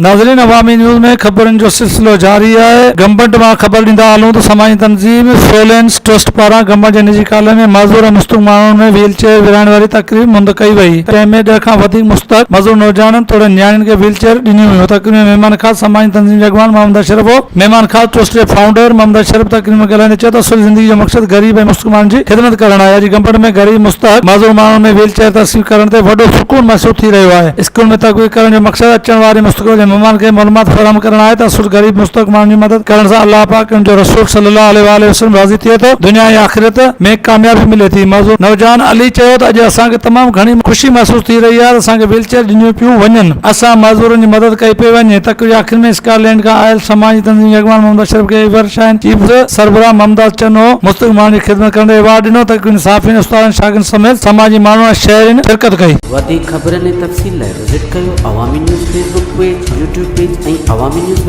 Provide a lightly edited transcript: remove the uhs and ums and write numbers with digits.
ناظرين عوامي نيوز ۾ خبرن جو سلسلو جاري آهي گمبٽ مان خبر ڏيندا هلون ته سماجي تنظيم سولينس ٽرسٽ پاران گمبٽ جي نجي ڪاليج ۾ معذور ۽ مستحق ماڻهن ۾ ويل چيئر ورهائڻ واري تقريب منعقد ڪئي وئي جنهن ۾ ڏهه کان وڌيڪ مستحق معذور نوجوانن توڙي نياڻين کي ويل چيئر ڏنيون ويون تقريب ۾ مهمان خاص سماجي تنظيم جي اڳواڻ محمد اشرف هو مهمان خاص ٽرسٽ جي فائونڊر محمد اشرف تقريب ۾ ڳالهائيندي چيو ته اصل زندگي جو مقصد غريب ۽ مستحق ماڻهن جي خدمت ڪرڻ آهي اڄ گمبٽ ۾ غريب مستحق معذور ماڻهن ۾ ويل چيئر تقسيم ڪرڻ تي وڏو سڪون محسوس ٿي رهيو آهي. اسڪول ۾ تقرير ڪرڻ جو مقصد اچڻ واري مستقبل جي مهمان کي معلومات فراهم ڪرڻ آهي ته اصل غريب مستحق ماڻهن جي مدد ڪرڻ سان الله پاڪ ۽ ان جو رسول صلي الله عليه واٰله وسلم راضي ٿئي ٿو دنيا ۽ آخرت ۾ ڪاميابي ملي ٿي معذور نوجوان علي چيو ته اڄ اسان کي تمام گهڻي خوشي محسوس ٿي رهي آهي ته اسان کي ويل چيئر ڏنيون پيون وڃن اسان معذورن جي مدد ڪئي پئي وڃي تقرير جي آخر ۾ اسڪاٽ لينڊ کان آيل سماجي تنظيم جي اڳواڻ محمد اشرف کي ايور شائن چيف سربراهه ممتاز چنو مستحق ماڻهن جي خدمت ڪرڻ تي ايوارڊ ڏنو تقريب ۾ صحافين استادن شاگردن سميت سماجي ماڻهن ۽ شهرين شرڪت ڪئي. وڌيڪ خبرن ۽ تفصيل لاء وزٽ ڪيو Awami news Facebook page, YouTube page ۽ Awami news web.